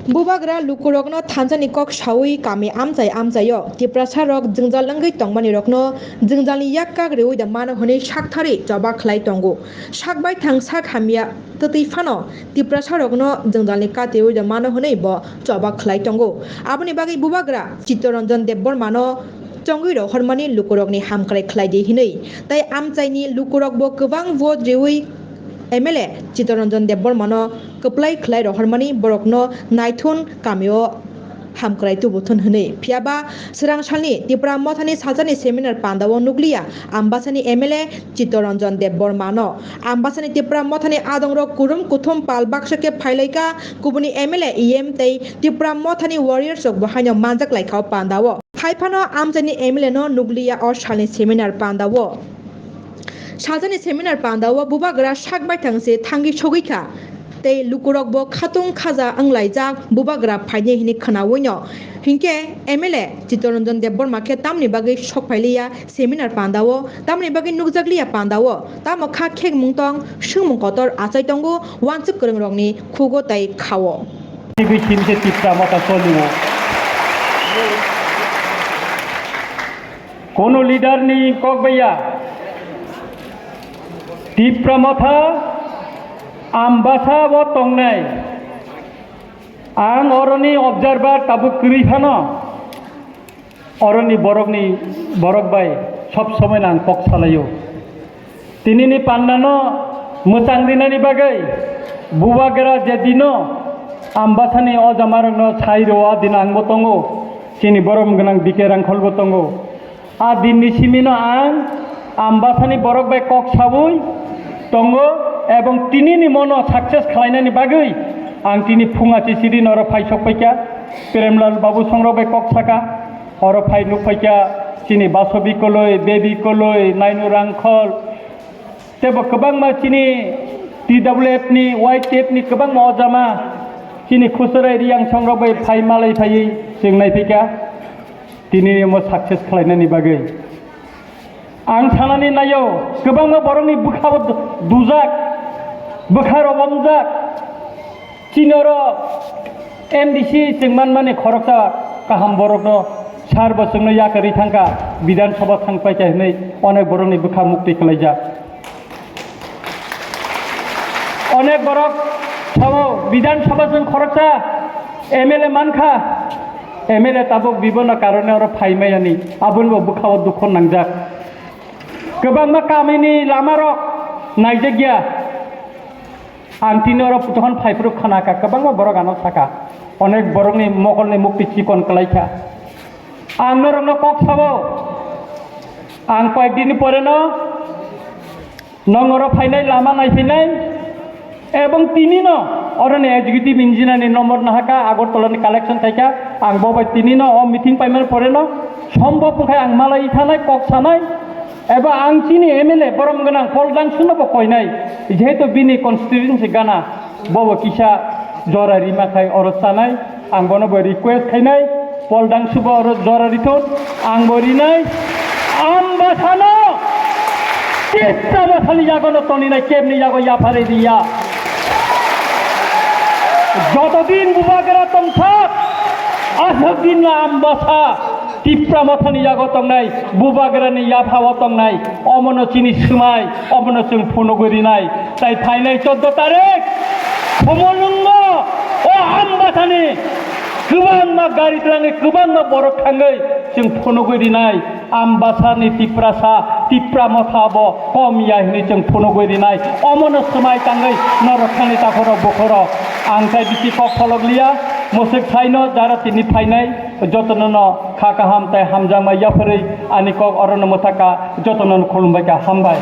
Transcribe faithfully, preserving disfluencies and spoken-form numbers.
Bubagra lukurokno thansani kok saui kami amchai amchaio Tiprasarok jwngjal wngwi tongmanirokno jwngjalni yak kak riui da mano hwnwi saktharwi choba khlai tongo. Sak baithang sak hamya twtwi phano Tiprasarokno jwngjalni kati ui da mano hwnwi bo choba khlai tongo. Aboni bagwi Bubagra Chittaranjan Debbarmano chongwi rohormani lukurokni hamkrai khlai di hwnwi tei amchaini lukurokbo kwbang vote riui M L A Chittaranjan Debbarmano kwplai khlai rohormani borokno naithun kamio hamkrai tubuthun hwnwi. Phiyaba swrang salni Tipra Mothani salsani seminar pandao nukliya Ambasani M L A Chittaranjan Debbarmano. Ambasani Tipra Mothani adongrok kurum kuthum pal baksa khe phailaika, kubuni M L A, E M tei Tipra Mothani warriors rokbo haino manjak laikha o pandao. Phaiphano amchaini M L A no nukliya o salni seminar pandao. Salsani seminar pandao Bubagra sak baithang se thangwi sogwi kha. Tei lukurokbo khatung khaja wnglaijak Bubagra phainai hwnwi khwnawino. Hinkhe M L A Chittaranjan Debbarma khe tamni bagwi sok phailiya seminar pandao, tamni bagwi nukjakliya pandao, tamo kha khekmung tong, swngmung kotor achai tongo wansuk kwrwngrokni khugo tei khao. Tibwi simi se Tipra Motha solio. Kono leader ni kok baiya. Tipra Motha Ambasa o tongnai. Ang oroni observer tabuk kwrwi phano. Oroni borokni, borok bai sob somoi no ang kok salaio. Tinini pandano mwchang rinani bagwi Bubagra je dino Ambasani ojamarokno sai rwo, a dino angbo tongo, chini borom gwnang B K Rangkholbo tongo. A dinni simino ang Ambasani borok bai kok saui tongo, ebong tinini mono success khlainani bagwi ang tini phunga chisiri norok phai sok paikha. Premlal Babu Songrok bai kok saka. Oro phai nukphaikha chini Basobi Koloi, Baby Koloi, Nainu Rangkhol, teibo kwbangma chini T W F ni, Y T F ni kwbangma ojama chini Khusarai Riang Songrok bai phai malai phaiwi chwng naiphaikha tini omo success khlainani bagwi. Ang sanani naio, kwbangma borokni bwkhao du-, dujak, bwkha robomjak. Chini oro M D C chwng manmani khoroksa kaham borokno sar bo chwngno yakarwi thangkha, Bidhan Sabha thangpaikha hwnwi onek borokni bwkha mukti kwlaijak. Onek borok sao, Bidhan Sabha chwng khoroksa M L A mankha, M L A tabuk bibono karone oro phaimayani, aboni bo bwkhao dukhu nangjak. Kwbangma kamini lamarok naijakya. Ang tini oro jokhon phaiphuru khwnakha, kwbangma borok ano saka, onek borokni mokolni mukti chikon kwlaikha. Ang norokno kok sao, ang koyek dinni poreno nong oro phainai, lama naiphainai, ebong tinino oroni executive engineer ni number nahaka, Agartala ni collection khaikha, ang bo bai tinino o meeting paimani poreno sombhob wngkha ang malai thanai, kok sanai. Eba ang chini M L A borom gwnang Paul Dangsuno bo koinai, jehetu bini constituency gana, bobo kisa jora rima khai oro chanai, ang bono bo request khainai, Paul Dangsu bo oro jora rithun, ang bo rinai, Ambasano, Tipra Mothani yagono toninai kebni yago yapharwi riya. Joto din Bubagra tongthak, aswk din no Ambasa, Tipra Mothani yago tongnai, Bubagrani yaphao tongnai, omono chini swmai, omono chwng phunugwi rinai. Tai phainai chordo tarik, Khumulwngo, o Ambasani kwbangma gari twlangwi, kwbangma borok thangwi chwng phunugwi rinai. Ambasani Tiprasa, Tipra Motha bo kom ya hwnwi chwng phunugwi rinai. Omono swmai tangwi norok thani takhorok bukhorok. Ang tai bisi kok pholok liya, mwswk saino jara tini phainai, jotono no kha kaham tai hamjakma yapharwi ani kok orono mwthaka, jotono no khulumbai kha, hambai.